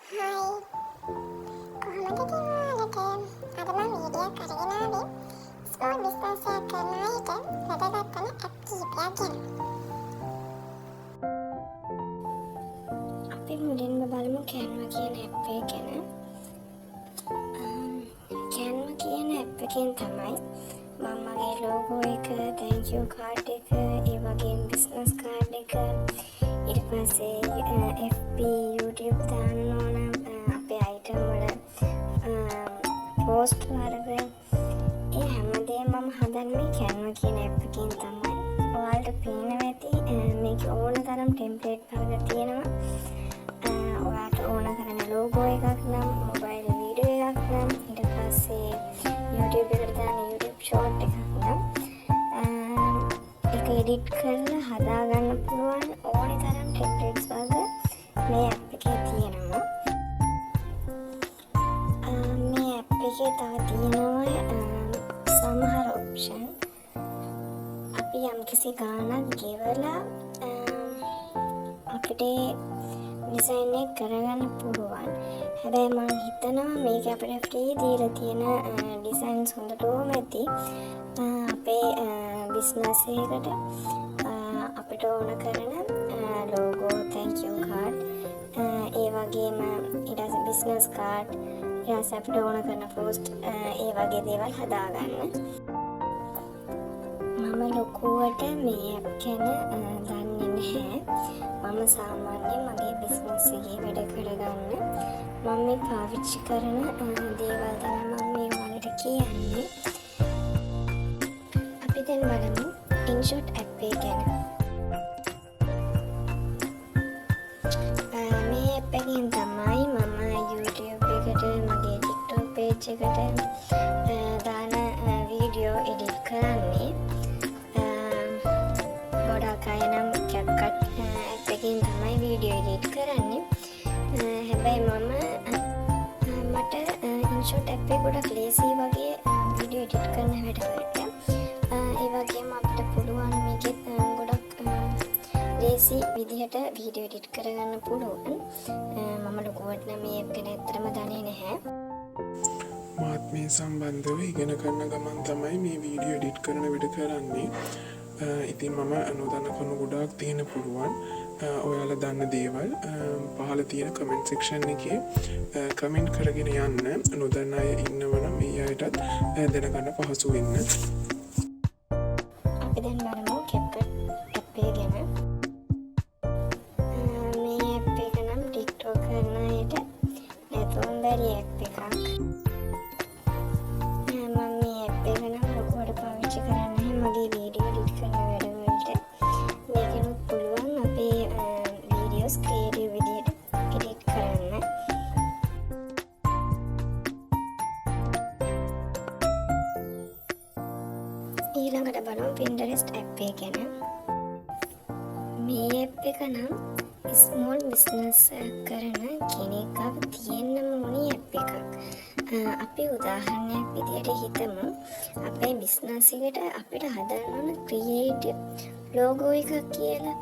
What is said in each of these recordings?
Hi, කොහොමද ඉතින් ඔයාලට? අද මම වීඩියෝ එකක් අරගෙන ආවේ ස්මෝල් බිස්නස් එකක් කරන අයට වැදගත් වන ඇප් කිහිපයක් ගැන. අපි මුලින්ම බලමු Canva කියන ඇප් එක ගැන. Canva කියන ඇප් එකෙන් තමයි මම මගේ ලෝගෝ එක, thank you card එක, ඒ වගේම බිස්නස් කාඩ් එක, ඊට පස්සේ FB, YouTube දාන්න ඕන, අපේ අයිටම් වල පෝස්ට් වර්ග, ඒ හැමදේම මම හදන්නේ මේ Canva කියන ඇප් එකෙන් තමයි. ඔයාලට පේනවා ඇති මේකේ ඕන තරම් ටෙම්ප්ලේට් වර්ග තියෙනවා. ඔයාට ඕන කරන ලෝගෝ එකක් නම්, මොබයිල් වීඩියෝ එකක් නම්, ඊට පස්සේ YouTube එකට දාන YouTube short එකක් නම්, ඒක එඩිට් කරලා හදාගන්න පුළුවන් ඕනි තරම් ටෙම්ප්ලේට්ස් වර්ග මේ ඇප් එකේ තියෙනවා. මේ ඇප් එකේ තව තියෙනවා සමහර ඔප්ෂන්. අපි යම්කිසි ගාණක් ගෙවලා අපිට ඩිසයින් එක කරගන්න පුළුවන්. හැබැයි මං හිතනවා මේක අපිට ෆ්‍රී දීලා තියෙන ඩිසයින්ස් හොඳටම ඇති. අපේ බිස්නස් එකකට අපිට ඕන කරන ලෝගෝ, thank you card, ඒ වගේම ඊට පස්සේ බිස්නස් කාඩ්, ඊට පස්සේ අපිට ඕන කරන පෝස්ට්, ඒ වගේ දේවල් හදාගන්න. මම ලොකුවට මේ ඇප් ගැන දන්නේ නැහැ. මම සාමාන්‍යයෙන් මගේ බිස්නස් එකේ වැඩ කරගන්න මම මේ පාවිච්චි කරන දේවල් තමයි මම මේ ඔයාලට කියන්නේ. අපි දැන් බලමු InShot app එක ගැන. මේ ඇප් එකෙන් තමයි මම YouTube එකට, මගේ TikTok page එකට දාන වීඩියෝ එඩිට් කරන්නේ. ගොඩාක් අය නම් CapCut app එකෙන් තමයි වීඩියෝ එඩිට් කරන්නේ. හැබැයි මට InShot app එක ගොඩක් ලේසි වගේ වීඩියෝ එඩිට් කරන වැඩවලට. ඒ වගේම අපිට පුළුවන් මේකෙත් ගොඩක් ලේසි විදිහට වීඩියෝ එඩිට් කරගන්න පුළුවන්. මම ලොකුවට නම් මේ ඇප් ගැන ඇත්තටම දන්නේ නැහැ. මාත් මේ සම්බන්ධව ඉගෙන ගන්න ගමන් තමයි මේ වීඩියෝ එඩිට් කරන වැඩ කරන්නේ. ඉතින් මම නොදන්න කරුණු ගොඩාක් තියෙන්න පුළුවන්. ඔයාලා දන්න දේවල් පහළ තියෙන කමෙන්ට් සෙක්ෂන් එකේ කමෙන්ට් කරගෙන යන්න. නොදන්න අය ඉන්නවා නම් ඒ අයටත් දැනගන්න පහසු වෙන්න. අපි දැන් බලමු CapCut app එක ගැන. මේ ඇප් එක නම් TikTok කරන අයට නැතුවම බැරි ඇප් එකක්. මම මේ ඇප් එක නම් ලොකුවට පාවිච්චි කරන්නේ නැහැ මගේ වීඩියෝ එඩිට් කරන වැඩවලට. මේකෙනුත් පුළුවන් අපේ වීඩියෝස් ක්‍රියේටිව් විදිහට එඩිට් කරන්න. ඊළඟට බලමු Pinterest app එක ගැන. මේ ඇප් එක නම් ස්මෝල් බිස්නස් කරන කෙනෙක් ගාව තියෙන්නම ඕනි ඇප් එකක්. අපි උදාහරණයක් විදියට හිතමු අපේ බිස්නස් එකට අපිට හදන්න ඕන ක්‍රියේටිව් ලෝගෝ එකක් කියලා.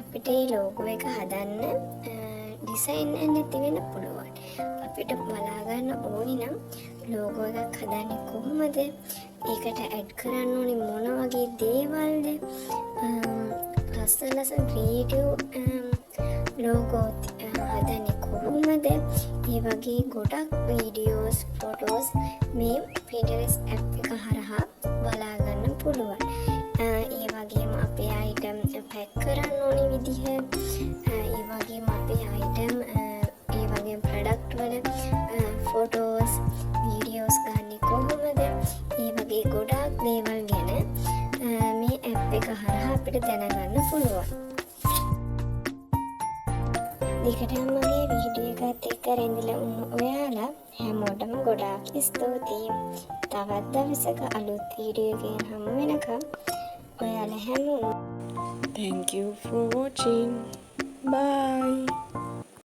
අපිට ඒ ලෝගෝ එක හදන්න ඩිසයින් එක නැති වෙන්න පුළුවන්. අපිට බලා ගන්න ඕනි නම් ලෝගෝ එකක් හදන්නේ කොහොමද? ඒකට ඇඩ් කරන්න ඕනි මොන වගේ දේවල්ද? ලස්සන ලස්සන ක්‍රියේටිව් ලෝගෝ හදන්නේ කොහොමද? ඒ වගේ ගොඩක් වීඩියෝස්, ෆොටෝස් මේ Pinterest app එක හරහා බලා ගන්න පුළුවන්. ඒ වගේම අපේ අයිටම් පැක් කරන්න ඕනි විදිහ, ඒ වගේම අපේ අයිටම්, ඒ වගේම ප්‍රොඩක්ට් වල ෆොටෝස්, වීඩියෝස් ගන්න කොහොමද? ඒ වගේ ගොඩාක් දේවල් ගැන මේ ඇප් එක හරහා අපිට දැනගන්න පුළුවන්. දිගටම මගේ වීඩියෝ එකත් එක්ක රැඳිලා ඉන්න ඔයාලා හැමෝටම ගොඩාක් ස්තුතියි. තවත් දවසක අලුත් වීඩියෝ එකකින් හමු වෙනකම් ඔයාලා හැමෝම Thank you for watching. Bye.